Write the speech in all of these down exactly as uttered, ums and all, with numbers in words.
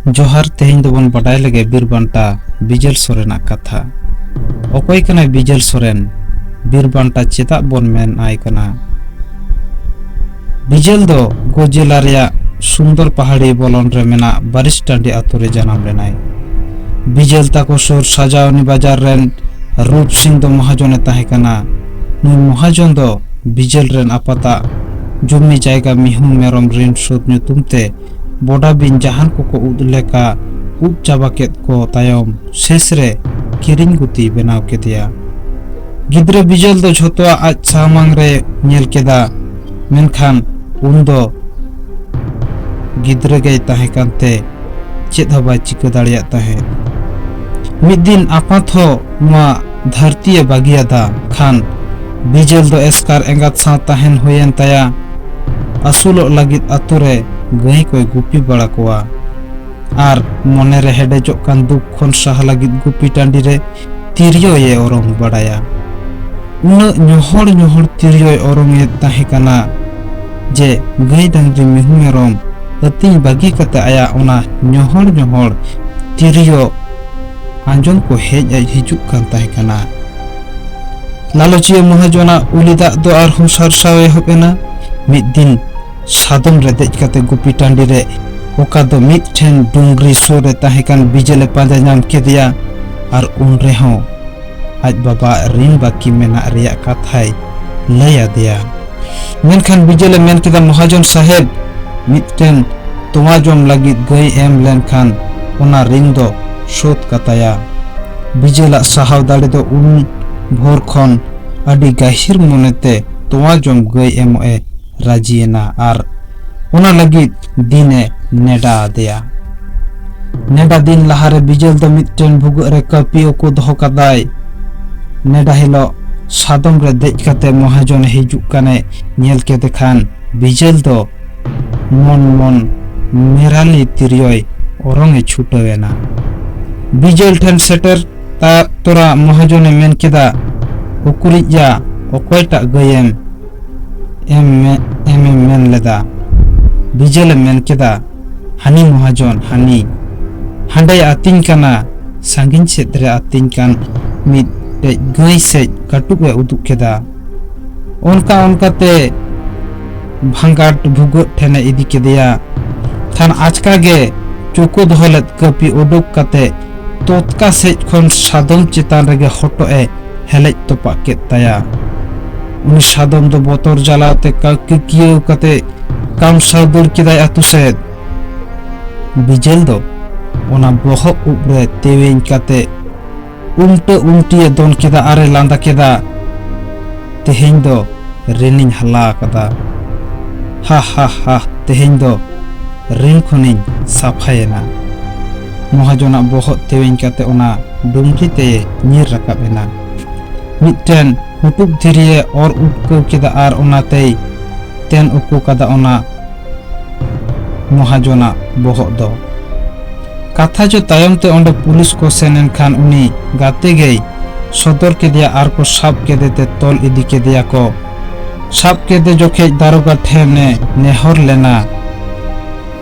ᱡᱚᱦᱟᱨ, ᱛᱮᱦᱮᱧ ᱫᱚᱵᱚᱱ ᱵᱟᱰᱟᱭ ᱞᱮᱜᱮ ᱵᱤᱨ ᱵᱟᱱᱴᱟ ᱵᱤᱡᱮᱞ ᱥᱚᱨᱮᱱᱟᱜ ᱠᱟᱛᱷᱟ᱾ ᱚᱠᱚᱭ ᱠᱟᱱᱟᱭ ᱵᱤᱡᱮᱞ ᱥᱚᱨᱮᱱ? ᱵᱤᱨ ᱵᱟᱱᱴᱟ ᱪᱮᱫᱟᱜ ᱵᱚᱱ ᱢᱮᱱ ᱟᱭ ᱠᱟᱱᱟ? ᱵᱤᱡᱮᱞ ᱫᱚ ᱜᱳ ᱡᱮᱞᱟ ᱨᱮᱭᱟᱜ ᱥᱩᱱᱫᱚᱨ ᱯᱟᱦᱟᱲᱤ ᱵᱚᱞᱚᱱ ᱨᱮ ᱢᱮᱱᱟᱜ ᱵᱟᱨᱤᱥ ᱴᱟᱺᱰᱤ ᱟᱛᱳ ᱨᱮ ᱡᱟᱱᱟᱢ ᱞᱮᱱᱟᱭ᱾ ᱵᱤᱡᱮᱞ ᱛᱟᱠᱚ ᱥᱩᱨ ᱥᱟᱡᱟᱣᱱᱤ ᱵᱟᱡᱟᱨ ᱨᱮᱱ ᱨᱩᱯ ᱥᱤᱝ ᱫᱚ ᱢᱚᱦᱟᱡᱚᱱᱮ ᱛᱟᱦᱮᱸ ᱠᱟᱱᱟ᱾ ᱱᱩᱭ ᱢᱚᱦᱟᱡᱚᱱ ᱫᱚ ᱵᱤᱡᱮᱞ ᱨᱮᱱ ᱟᱯᱟᱛᱟᱜ ᱡᱚᱢᱤ ᱡᱟᱭᱜᱟ ᱢᱤᱦᱩ ᱢᱮᱨᱚᱢ ᱨᱤᱱ ᱥᱳᱫᱷ ᱧᱩᱛᱩᱢ ᱛᱮ ᱵᱚᱰᱟ ᱵᱤᱧ ᱡᱟᱦᱟᱱ ᱠᱚᱠᱚ ᱩᱫ ᱞᱮᱠᱟ ᱩᱫ ᱪᱟᱵᱟ ᱠᱮᱫ ᱠᱚ ᱛᱟᱭᱚᱢ ᱥᱮᱥ ᱨᱮ ᱠᱤᱨᱤᱧ ᱜᱩᱛᱤᱭ ᱵᱮᱱᱟᱣ ᱠᱮᱫᱮᱭᱟ᱾ ᱜᱤᱫᱽᱨᱟᱹ ᱵᱤᱡᱚᱞ ᱫᱚ ᱡᱷᱚᱛᱚᱣᱟᱜ ᱟᱡ ᱥᱟᱢᱟᱝ ᱨᱮ ᱧᱮᱞ ᱠᱮᱫᱟ, ᱢᱮᱱᱠᱷᱟᱱ ᱩᱱ ᱫᱚ ᱜᱤᱫᱽᱨᱟᱹ ᱜᱮᱭ ᱛᱟᱦᱮᱸ ᱠᱟᱱᱛᱮ ᱪᱮᱫ ᱦᱚᱸ ᱵᱟᱭ ᱪᱤᱠᱟᱹ ᱫᱟᱲᱮᱭᱟᱜ ᱛᱟᱦᱮᱸᱫ᱾ ᱢᱤᱫ ᱫᱤᱱ ᱟᱯᱟᱛ ᱦᱚᱸ ᱱᱚᱣᱟ ᱫᱷᱟᱹᱨᱛᱤᱭᱮ ᱵᱟᱹᱜᱤᱭᱟᱫᱟ ᱠᱷᱟᱱ ᱵᱤᱡᱚᱞ ᱫᱚ ᱮᱥᱠᱟᱨ ᱮᱸᱜᱟᱛ ᱥᱟᱶ ᱛᱟᱦᱮᱱ ᱦᱩᱭᱮᱱ ᱛᱟᱭᱟ᱾ ᱟᱹᱥᱩᱞᱚᱜ ᱞᱟᱹᱜᱤᱫ ᱟᱛᱳ ᱨᱮ ᱜᱟᱹᱭ ᱠᱚᱭ ᱜᱩᱯᱤ ᱵᱟᱲᱟ ᱠᱚᱣᱟ ᱟᱨ ᱢᱚᱱᱮᱨᱮ ᱦᱮᱰᱮᱡᱚᱜ ᱠᱟᱱ ᱫᱩᱠ ᱠᱷᱚᱱ ᱥᱟᱦᱟ ᱞᱟᱹᱜᱤᱫ ᱜᱩᱯᱤ ᱴᱟᱺᱰᱤ ᱨᱮ ᱛᱤᱨᱭᱳᱭᱮ ᱚᱨᱚᱝ ᱵᱟᱲᱟᱭᱟ᱾ ᱩᱱᱟᱹᱜ ᱧᱚᱦᱚᱲ ᱧᱚᱦᱚᱲ ᱛᱤᱨᱭᱳᱭ ᱚᱨᱚᱝ ᱮᱫ ᱛᱟᱦᱮᱸ ᱠᱟᱱᱟ ᱡᱮ ᱜᱟᱹᱭ ᱰᱟᱝᱨᱤ ᱢᱤᱦᱩ ᱢᱮᱨᱚᱢ ᱟᱹᱛᱤᱧ ᱵᱟᱹᱜᱤ ᱠᱟᱛᱮ ᱟᱭᱟᱜ ᱚᱱᱟ ᱧᱚᱦᱚᱲ ᱧᱚᱦᱚᱲ ᱛᱤᱨᱭᱳ ᱟᱸᱡᱚᱢ ᱠᱚ ᱦᱮᱡ ᱦᱮᱡ ᱦᱤᱡᱩᱜ ᱠᱟᱱ ᱛᱟᱦᱮᱸ ᱠᱟᱱᱟ᱾ ᱞᱟᱞᱚᱪᱤᱭᱟᱹ ᱢᱚᱦᱟᱡᱚᱱᱟᱜ ᱩᱞᱤ ᱫᱟᱜ ᱫᱚ ᱟᱨᱦᱚᱸ ᱥᱟᱨᱥᱟᱣ ᱮᱦᱚᱵ ᱮᱱᱟ᱾ ᱢᱤᱫ ᱫᱤᱱ ᱥᱟᱫᱚᱢ ᱨᱮ ᱫᱮᱡ ᱠᱟᱛᱮ ᱜᱩᱯᱤ ᱴᱟᱺᱰᱤ ᱨᱮ ᱚᱠᱟ ᱫᱚ ᱢᱤᱫᱴᱷᱮᱱ ᱰᱩᱝᱨᱤ ᱥᱩᱨ ᱨᱮ ᱛᱟᱦᱮᱸ ᱠᱟᱱ ᱵᱤᱡᱮᱞᱮ ᱯᱟᱸᱡᱟ ᱧᱟᱢ ᱠᱮᱫᱮᱭᱟ ᱟᱨ ᱩᱱ ᱨᱮᱦᱚᱸ ᱟᱡ ᱵᱟᱵᱟᱣᱟᱜ ᱨᱤᱱ ᱵᱟᱹᱠᱤ ᱢᱮᱱᱟᱜ ᱨᱮᱭᱟᱜ ᱠᱟᱛᱷᱟᱭ ᱞᱟᱹᱭ ᱟᱫᱮᱭᱟ᱾ ᱢᱮᱱᱠᱷᱟᱱ ᱵᱤᱡᱮᱞᱮ ᱢᱮᱱ ᱠᱮᱫᱟ, "ᱢᱚᱦᱟᱡᱚᱱ ᱥᱟᱦᱮᱵᱽ, ᱢᱤᱫᱴᱮᱱ ᱛᱚᱣᱟ ᱡᱚᱢ ᱞᱟᱹᱜᱤᱫ ᱜᱟᱹᱭ ᱮᱢ ᱞᱮᱱᱠᱷᱟᱱ ᱚᱱᱟ ᱨᱤᱱ ᱫᱚ ᱥᱳᱫᱷ ᱠᱟᱛᱟᱭᱟ᱾" ᱵᱤᱡᱮᱞᱟᱜ ᱥᱟᱦᱟᱣ ᱫᱟᱲᱮ ᱫᱚ ᱩᱱ ᱵᱷᱳᱨ ᱠᱷᱚᱱ ᱟᱹᱰᱤ ᱜᱟᱹᱦᱤᱨ ᱢᱚᱱᱮᱛᱮ ᱛᱚᱣᱟ ᱡᱚᱢ ᱜᱟᱹᱭ ᱮᱢᱚᱜ ᱮ ᱨᱟᱹᱡᱤᱭᱮᱱᱟ ᱟᱨ ᱚᱱᱟ ᱞᱟᱹᱜᱤᱫ ᱫᱤᱱᱮ ᱱᱮᱰᱟ ᱟᱫᱮᱭᱟ᱾ ᱱᱮᱰᱟ ᱫᱤᱱ ᱞᱟᱦᱟᱨᱮ ᱵᱤᱡᱚᱞ ᱫᱚ ᱢᱤᱫᱴᱮᱱ ᱵᱷᱩᱜᱟᱹᱜ ᱨᱮ ᱠᱟᱹᱯᱤ ᱩᱠᱩ ᱫᱚᱦᱚ ᱠᱟᱫᱟᱭ᱾ ᱱᱮᱰᱟ ᱦᱤᱞᱳᱜ ᱥᱟᱫᱚᱢ ᱨᱮ ᱫᱮᱡ ᱠᱟᱛᱮ ᱢᱚᱦᱟᱡᱚᱱᱮ ᱦᱤᱡᱩᱜ ᱠᱟᱱᱮ ᱧᱮᱞ ᱠᱮᱫᱮ ᱠᱷᱟᱱ ᱵᱤᱡᱚᱞ ᱫᱚ ᱢᱚᱱ ᱢᱚᱱ ᱢᱮᱨᱟᱞᱤ ᱛᱤᱨᱭᱳᱭ ᱚᱨᱚᱝ ᱮ ᱪᱷᱩᱴᱟᱹᱣ ᱮᱱᱟ᱾ ᱵᱤᱡᱚᱞ ᱴᱷᱮᱱ ᱥᱮᱴᱮᱨ ᱛᱟ-, ᱛᱚᱨᱟ ᱢᱚᱦᱟᱡᱚᱱᱮ ᱢᱮᱱ ᱠᱮᱫᱟ, "ᱩᱠᱩᱨᱤᱡ ᱭᱟ, ᱚᱠᱚᱭᱴᱟᱜ ᱜᱟᱹᱭᱮᱢ ᱮᱢ ᱢᱮ-, ᱮᱢᱮᱢ ᱢᱮᱱ ᱞᱮᱫᱟ?" ᱵᱤᱡᱚᱞᱮ ᱢᱮᱱ ᱠᱮᱫᱟ, ᱦᱟᱹᱱᱤ ᱢᱚᱦᱟᱡᱚᱱ, ᱦᱟᱹᱱᱤ ᱦᱟᱸᱰᱮᱭ ᱟᱹᱛᱤᱧ ᱠᱟᱱᱟ, ᱥᱟᱺᱜᱤᱧ ᱥᱮᱫ ᱨᱮ ᱟᱹᱛᱤᱧ ᱠᱟᱱ ᱢᱤᱫᱴᱮᱡ ᱜᱟᱹᱭ ᱥᱮᱡ ᱠᱟᱹᱴᱩᱵ ᱮ ᱩᱫᱩᱜ ᱠᱮᱫᱟ᱾ ᱚᱱᱠᱟ ᱚᱱᱠᱟᱛᱮ ᱵᱷᱟᱸᱜᱟᱴ ᱵᱷᱩᱜᱟᱹᱜ ᱴᱷᱮᱱᱮ ᱤᱫᱤ ᱠᱮᱫᱮᱭᱟ᱾ ᱠᱷᱟᱱ ᱟᱪᱠᱟ ᱜᱮ ᱪᱳᱠᱳ ᱫᱚᱦᱚ ᱞᱮᱫ ᱠᱟᱹᱯᱤ ᱩᱰᱩᱠ ᱠᱟᱛᱮ ᱛᱚᱛᱠᱟ ᱥᱮᱡ ᱠᱷᱚᱱ ᱥᱟᱫᱚᱢ ᱪᱮᱛᱟᱱ ᱨᱮᱜᱮ ᱦᱚᱴᱚᱜ ᱮ ᱦᱮᱞᱮᱡ ᱛᱚᱯᱟᱜ ᱠᱮᱫ ᱛᱟᱭᱟ᱾ ᱩᱱᱤ ᱥᱟᱫᱚᱢ ᱫᱚ ᱵᱚᱛᱚᱨ ᱡᱟᱞᱟᱛᱮ ᱠᱟ-, ᱠᱤᱠᱤᱭᱟᱹᱣ ᱠᱟᱛᱮ ᱠᱟᱢᱥᱟᱣ ᱫᱟᱹᱲ ᱠᱮᱫᱟᱭ ᱟᱹᱛᱩ ᱥᱮᱫ᱾ ᱵᱤᱡᱮᱞ ᱫᱚ ᱚᱱᱟ ᱵᱚᱦᱚᱜ ᱩᱵ ᱨᱮ ᱛᱮᱣᱮᱧ ᱠᱟᱛᱮ ᱩᱢᱴᱟᱹ ᱩᱢᱴᱤᱭᱮ ᱫᱚᱱ ᱠᱮᱫᱟ ᱟᱨᱮ ᱞᱟᱸᱫᱟ ᱠᱮᱫᱟ, "ᱛᱮᱦᱮᱧ ᱫᱚ ᱨᱤᱱᱤᱧ ᱦᱟᱞᱟ ᱟᱠᱟᱫᱟ᱾ ᱦᱟ ᱦᱟ ᱦᱟ, ᱛᱮᱦᱮᱧ ᱫᱚ ᱨᱤᱱ ᱠᱷᱚᱱᱤᱧ ᱥᱟᱯᱷᱟᱭᱮᱱᱟ᱾" ᱢᱚᱦᱟᱡᱚᱱᱟᱜ ᱵᱚᱦᱚᱜ ᱛᱮᱣᱮᱧ ᱠᱟᱛᱮ ᱚᱱᱟ ᱰᱩᱝᱨᱤ ᱛᱮᱭ ᱧᱤᱨ ᱨᱟᱠᱟᱵ ᱮᱱᱟ᱾ ᱢᱤᱫᱴᱮᱱ ᱦᱩᱴᱩᱵ ᱫᱷᱤᱨᱤᱭᱮ ᱚᱨ ᱩᱴᱠᱟᱹᱣ ᱠᱮᱫᱟ ᱟᱨ ᱚᱱᱟᱛᱮᱭ ᱛᱮᱱ ᱩᱠᱩ ᱠᱟᱫᱟ ᱚᱱᱟ ᱢᱚᱦᱟᱡᱚᱱᱟᱜ ᱵᱚᱦᱚᱜ ᱫᱚ᱾ ᱠᱟᱛᱷᱟ ᱪᱚ ᱛᱟᱭᱚᱢ ᱛᱮ ᱚᱸᱰᱮ ᱯᱩᱞᱤᱥ ᱠᱚ ᱥᱮᱱ ᱮᱱ ᱠᱷᱟᱱ ᱩᱱᱤ ᱜᱟᱛᱮ ᱜᱮᱭ ᱥᱚᱫᱚᱨ ᱠᱮᱫᱮᱭᱟ ᱟᱨ ᱠᱚ ᱥᱟᱵ ᱠᱮᱫᱮ ᱛᱮ ᱛᱚᱞ ᱤᱫᱤ ᱠᱮᱫᱮᱭᱟ ᱠᱚ᱾ ᱥᱟᱵ ᱠᱮᱫᱮ ᱡᱚᱠᱷᱮᱡ ᱫᱟᱨᱚᱜᱟ ᱴᱷᱮᱱ ᱮ ᱱᱮᱦᱚᱨ ᱞᱮᱱᱟ᱾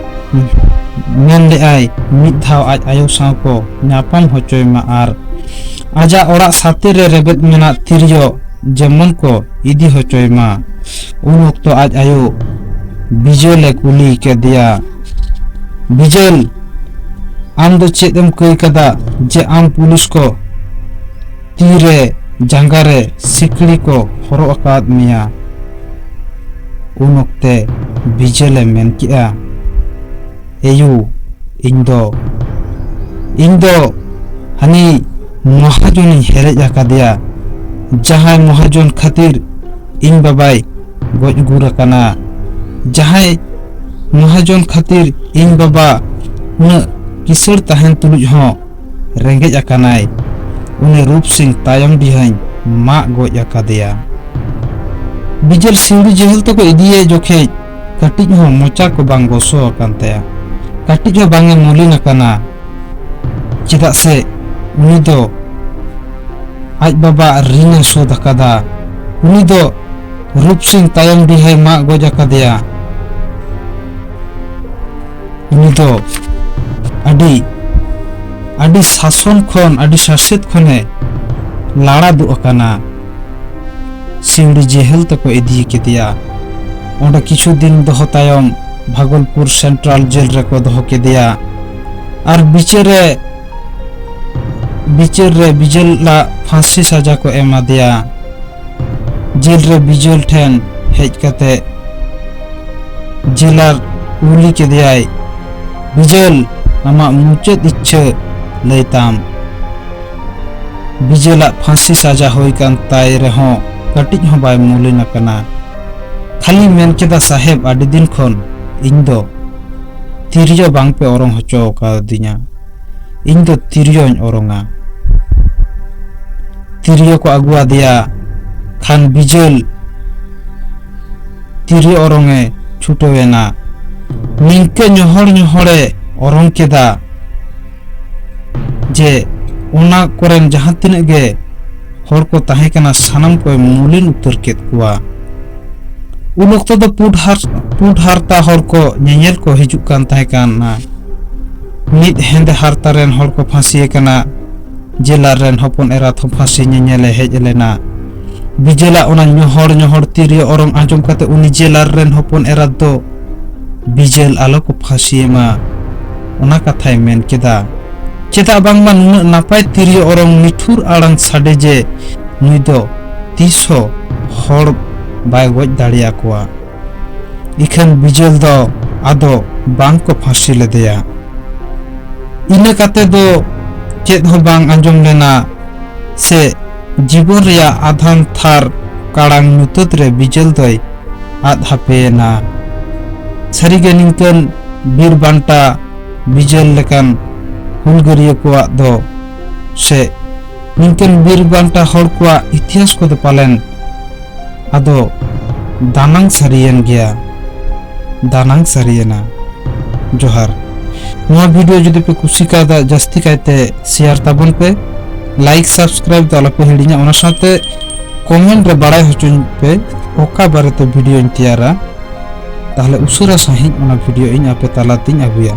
ᱢᱮᱱ ᱞᱮᱫᱼᱟᱭ ᱢᱤᱫ ᱫᱷᱟᱣ ᱟᱡ ᱟᱭᱳ ᱥᱟᱶ ᱠᱚ ᱧᱟᱯᱟᱢ ᱦᱚᱪᱚᱭ ᱢᱟ ᱟᱨ ᱟᱡᱟᱜ ᱚᱲᱟᱜ ᱥᱟᱛᱮ ᱨᱮ ᱨᱮᱵᱮᱫ ᱢᱮᱱᱟᱜ ᱛᱤᱨᱭᱳ ᱡᱮᱢᱚᱱ ᱠᱚ ᱤᱫᱤ ᱦᱚᱪᱚᱭ ᱢᱟ᱾ ᱩᱱ ᱚᱠᱛᱚ ᱟᱡ ᱟᱭᱳ ᱵᱤᱡᱚᱞ ᱮ ᱠᱩᱞᱤ ᱠᱮᱫᱮᱭᱟ, "ᱵᱤᱡᱚᱞ, ᱟᱢ ᱫᱚ ᱪᱮᱫ ᱮᱢ ᱠᱟᱹᱭ ᱠᱟᱫᱟ ᱡᱮ ᱟᱢ ᱯᱩᱞᱤᱥ ᱠᱚ ᱛᱤ ᱨᱮ ᱡᱟᱸᱜᱟ ᱨᱮ ᱥᱤᱠᱲᱤ ᱠᱚ ᱦᱚᱨᱚᱜ ᱟᱠᱟᱫ ᱢᱮᱭᱟ?" ᱩᱱ ᱚᱠᱛᱮ ᱵᱤᱡᱚᱞ ᱮ ᱢᱮᱱ ᱠᱮᱫᱼᱟ, ᱮᱭᱩ, ᱤᱧ ᱫᱚ, ᱤᱧ ᱫᱚ ᱦᱟᱹᱱᱤ ᱢᱚᱦᱟᱡᱚᱱᱤᱧ ᱦᱮᱨᱮᱡ ᱟᱠᱟᱫᱮᱭᱟ, ᱡᱟᱦᱟᱸᱭ ᱢᱚᱦᱟᱡᱚᱱ ᱠᱷᱟᱹᱛᱤᱨ ᱤᱧ ᱵᱟᱵᱟᱭ ᱜᱚᱡ ᱜᱩᱨ ᱟᱠᱟᱱᱟ, ᱡᱟᱦᱟᱸᱭ ᱢᱚᱦᱟᱡᱚᱱ ᱠᱷᱟᱹᱛᱤᱨ ᱤᱧ ᱵᱟᱵᱟ ᱩᱱᱟᱹᱜ ᱠᱤᱥᱟᱹᱬ ᱛᱟᱦᱮᱱ ᱛᱩᱞᱩᱡ ᱦᱚᱸ ᱨᱮᱸᱜᱮᱡ ᱟᱠᱟᱱᱟᱭ, ᱩᱱᱤ ᱨᱩᱯ ᱥᱤᱝ ᱛᱟᱭᱚᱢ ᱰᱤᱦᱟᱹᱧ ᱢᱟᱜ ᱜᱚᱡ ᱟᱠᱟᱫᱮᱭᱟ᱾ ᱵᱤᱡᱚᱞ ᱥᱤᱸᱫᱩ ᱡᱮᱦᱮᱞ ᱛᱮᱠᱚ ᱤᱫᱤᱭᱮ ᱡᱚᱠᱷᱮᱡ ᱠᱟᱹᱴᱤᱡ ᱦᱚᱸ ᱢᱚᱪᱟ ᱠᱚ ᱵᱟᱝ ᱜᱚᱥᱚ ᱟᱠᱟᱱ ᱛᱟᱭᱟ, ᱠᱟᱹᱴᱤᱡ ᱦᱚᱸ ᱵᱟᱝ ᱮ ᱢᱚᱞᱤᱱ ᱟᱠᱟᱱᱟ, ᱪᱮᱫᱟᱜ ᱥᱮ ᱩᱱᱤ ᱫᱚ ᱟᱡ ᱵᱟᱵᱟ ᱨᱤᱱ ᱮ ᱥᱳᱫᱷ ᱟᱠᱟᱫᱟ, ᱩᱱᱤ ᱫᱚ ᱨᱩᱯ ᱥᱤᱝ ᱛᱟᱭᱚᱢ ᱰᱤᱦᱟᱹᱭ ᱢᱟᱜ ᱜᱚᱡ ᱟᱠᱟᱫᱮᱭᱟ᱾ ᱩᱱᱤ ᱫᱚ ᱟᱹᱰᱤ ᱟᱹᱰᱤ ᱥᱟᱥᱚᱱ ᱠᱷᱚᱱ, ᱟᱹᱰᱤ ᱥᱟᱥᱮᱛ ᱠᱷᱚᱱᱮ ᱞᱟᱲᱟ ᱫᱩᱜ ᱟᱠᱟᱱᱟ᱾ ᱥᱤᱣᱲᱤ ᱡᱮᱦᱮᱞ ᱛᱮᱠᱚ ᱤᱫᱤ ᱠᱮᱫᱮᱭᱟ᱾ ᱚᱸᱰᱮ ᱠᱤᱪᱷᱩ ᱫᱤᱱ ᱫᱚᱦᱚ ᱛᱟᱭᱚᱢ ᱵᱷᱟᱜᱚᱞᱯᱩᱨ ᱥᱮᱱᱴᱨᱟᱞ ᱡᱮᱞ ᱨᱮᱠᱚ ᱫᱚᱦᱚ ᱠᱮᱫᱮᱭᱟ᱾ ᱟᱨ ᱵᱤᱪᱟᱹᱨ ᱨᱮ ᱵᱤᱪᱟᱹᱨ ᱨᱮ ᱵᱤᱡᱚᱞ ᱟᱜ ᱯᱷᱟᱸᱥᱤ ᱥᱟᱡᱟ ᱠᱚ ᱮᱢᱟ ᱫᱮᱭᱟ᱾ ᱡᱮᱞ ᱨᱮ ᱵᱤᱡᱚᱞ ᱴᱷᱮᱱ ᱦᱮᱡ ᱠᱟᱛᱮ ᱡᱮᱞᱟᱨ ᱠᱩᱞᱤ ᱠᱮᱫᱮᱭᱟᱭ, "ᱵᱤᱡᱚᱞ, ᱟᱢᱟᱜ ᱢᱩᱪᱟᱹᱫ ᱤᱪᱪᱷᱟᱹ ᱞᱟᱹᱭ ᱛᱟᱢ?" ᱵᱤᱡᱚᱞᱟᱜ ᱯᱷᱟᱸᱥᱤ ᱥᱟᱡᱟ ᱦᱩᱭ ᱠᱟᱱ ᱛᱟᱭ ᱨᱮᱦᱚᱸ ᱠᱟᱹᱴᱤᱡ ᱦᱚᱸ ᱵᱟᱭ ᱢᱩᱞᱤᱱ ᱟᱠᱟᱱᱟ᱾ ᱠᱷᱟᱹᱞᱤ ᱢᱮᱱ ᱠᱮᱫᱟ, "ᱥᱟᱦᱮᱵᱽ, ᱟᱹᱰᱤ ᱫᱤᱱ ᱠᱷᱚᱱ ᱤᱧ ᱫᱚ ᱛᱤᱨᱭᱳ ᱵᱟᱝ ᱯᱮ ᱚᱨᱚᱝ ᱦᱚᱪᱚ ᱟᱠᱟᱣᱫᱤᱧᱟ᱾ ᱤᱧ ᱫᱚ ᱛᱤᱨᱭᱳᱧ ᱚᱨᱚᱝᱟ᱾" ᱛᱤᱨᱭᱳ ᱠᱚ ᱟᱹᱜᱩ ᱟᱫᱮᱭᱟ ᱠᱷᱟᱱ ᱵᱤᱡᱚᱞ ᱛᱤᱨᱭᱳ ᱚᱨᱚᱝ ᱮ ᱪᱷᱩᱴᱟᱹᱣ ᱮᱱᱟ᱾ ᱱᱤᱝᱠᱟᱹ ᱧᱚᱦᱚᱲ ᱧᱚᱦᱚᱲᱮ ᱚᱨᱚᱝ ᱠᱮᱫᱟ ᱡᱮ ᱚᱱᱟ ᱠᱚᱨᱮᱱ ᱡᱟᱦᱟᱸ ᱛᱤᱱᱟᱹᱜ ᱜᱮ ᱦᱚᱲ ᱠᱚ ᱛᱟᱦᱮᱸ ᱠᱟᱱᱟ, ᱥᱟᱱᱟᱢ ᱠᱚᱭ ᱢᱩᱞᱤᱱ ᱩᱛᱟᱹᱨ ᱠᱮᱫ ᱠᱚᱣᱟ᱾ ᱩᱱ ᱚᱠᱛᱚ ᱫᱚ ᱯᱩᱸᱰ ᱦᱟᱨ-, ᱯᱩᱸᱰ ᱦᱟᱨᱛᱟ ᱦᱚᱲ ᱠᱚ ᱧᱮᱧᱮᱞ ᱠᱚ ᱦᱤᱡᱩᱜ ᱠᱟᱱ ᱛᱟᱦᱮᱸ ᱠᱟᱱᱟ᱾ ᱢᱤᱫ ᱦᱮᱸᱫᱮ ᱦᱟᱨᱛᱟ ᱨᱮᱱ ᱦᱚᱲ ᱠᱚ ᱯᱷᱟᱸᱥᱤ ᱟᱠᱟᱱᱟ, ᱡᱮᱞᱟᱨ ᱨᱮᱱ ᱦᱚᱯᱚᱱ ᱮᱨᱟᱛ ᱦᱚᱸ ᱯᱷᱟᱸᱥᱤ ᱧᱮᱧᱮᱞᱮ ᱦᱮᱡ ᱞᱮᱱᱟ᱾ ᱵᱤᱡᱚᱞᱟᱜ ᱚᱱᱟ ᱧᱚᱦᱚᱲ ᱧᱚᱦᱚᱲ ᱛᱤᱨᱭᱳ ᱚᱨᱚᱝ ᱟᱸᱡᱚᱢ ᱠᱟᱛᱮ ᱩᱱᱤ ᱡᱮᱞᱟᱨ ᱨᱮᱱ ᱦᱚᱯᱚᱱ ᱮᱨᱟᱛ ᱫᱚ, "ᱵᱤᱡᱚᱞ ᱟᱞᱚ ᱠᱚ ᱯᱷᱟᱸᱥᱤᱭᱮ ᱢᱟ", ᱚᱱᱟ ᱠᱟᱛᱷᱟᱭ ᱢᱮᱱ ᱠᱮᱫᱟ᱾ ᱪᱮᱫᱟᱜ ᱵᱟᱝᱢᱟ ᱱᱩᱱᱟᱹᱜ ᱱᱟᱯᱟᱭ ᱛᱤᱨᱭᱳ ᱚᱨᱚᱝ ᱱᱤᱴᱷᱩᱨ ᱟᱲᱟᱝ ᱥᱟᱰᱮ ᱡᱮ ᱱᱩᱭ ᱫᱚ ᱛᱤᱥ ᱦᱚᱸ ᱦᱚᱲ ᱵᱟᱭ ᱜᱚᱡ ᱫᱟᱲᱮᱭᱟᱠᱚᱣᱟ᱾ ᱤᱠᱷᱟᱹᱱ ᱵᱤᱡᱚᱞ ᱫᱚ ᱟᱫᱚ ᱵᱟᱝ ᱠᱚ ᱯᱷᱟᱸᱥᱤ ᱞᱮᱫᱮᱭᱟ᱾ ᱤᱱᱟᱹ ᱠᱟᱛᱮ ᱫᱚ ᱪᱮᱫ ᱦᱚᱸ ᱵᱟᱝ ᱟᱸᱡᱚᱢ ᱞᱮᱱᱟ ᱥᱮ ᱡᱤᱵᱚᱱ ᱨᱮᱭᱟᱜ ᱟᱫᱷᱟᱱ ᱛᱷᱟᱨ ᱠᱟᱲᱟᱝ ᱧᱩᱛᱟᱹᱛ ᱨᱮ ᱵᱤᱡᱚᱞ ᱫᱚᱭ ᱟᱫ ᱦᱟᱯᱮᱭᱮᱱᱟ᱾ ᱥᱟᱹᱨᱤᱜᱮ ᱱᱤᱝᱠᱟᱹᱱ ᱵᱤᱨ ᱵᱟᱱᱴᱟ ᱵᱤᱡᱚᱞ ᱞᱮᱠᱟᱱ ᱦᱩᱞᱜᱟᱹᱨᱤᱭᱟᱹ ᱠᱚᱣᱟᱜ ᱫᱚ ᱥᱮ ᱱᱤᱝᱠᱟᱹᱱ ᱵᱤᱨ ᱵᱟᱱᱴᱟ ᱦᱚᱲ ᱠᱚᱣᱟᱜ ᱤᱛᱤᱦᱟᱥ ᱠᱚᱫᱚ ᱯᱟᱞᱮᱱ ᱟᱫᱚ ᱫᱟᱱᱟᱝ ᱥᱟᱹᱨᱤᱭᱮᱱ ᱜᱮᱭᱟ, ᱫᱟᱱᱟᱝ ᱥᱟᱹᱨᱤᱭᱮᱱᱟ᱾ ᱡᱚᱦᱟᱨ᱾ ᱱᱚᱣᱟ ᱵᱷᱤᱰᱤᱭᱳ ᱡᱩᱫᱤ ᱯᱮ ᱠᱩᱥᱤ ᱠᱟᱣᱫᱟ, ᱡᱟᱹᱥᱛᱤ ᱠᱟᱭᱛᱮ ᱥᱮᱭᱟᱨ ᱛᱟᱵᱚᱱ ᱯᱮ, ᱞᱟᱭᱤᱠ, ᱥᱟᱵᱥᱠᱨᱟᱭᱤᱵ ᱫᱚ ᱟᱞᱚᱯᱮ ᱦᱤᱲᱤᱧᱟ᱾ ᱚᱱᱟ ᱥᱟᱶᱛᱮ ᱠᱚᱢᱮᱱᱴ ᱨᱮ ᱵᱟᱲᱟᱭ ᱦᱚᱪᱚᱧ ᱯᱮ ᱚᱠᱟ ᱵᱟᱨᱮᱛᱮ ᱵᱷᱤᱰᱤᱭᱳᱧ ᱛᱮᱭᱟᱨᱟ᱾ ᱛᱟᱦᱞᱮ ᱩᱥᱟᱹᱨᱟ ᱥᱟᱺᱦᱤᱡ ᱚᱱᱟ ᱵᱷᱤᱰᱤᱭᱳ ᱤᱧ ᱟᱯᱮ ᱛᱟᱞᱟᱛᱤᱧ ᱟᱹᱜᱩᱭᱟ᱾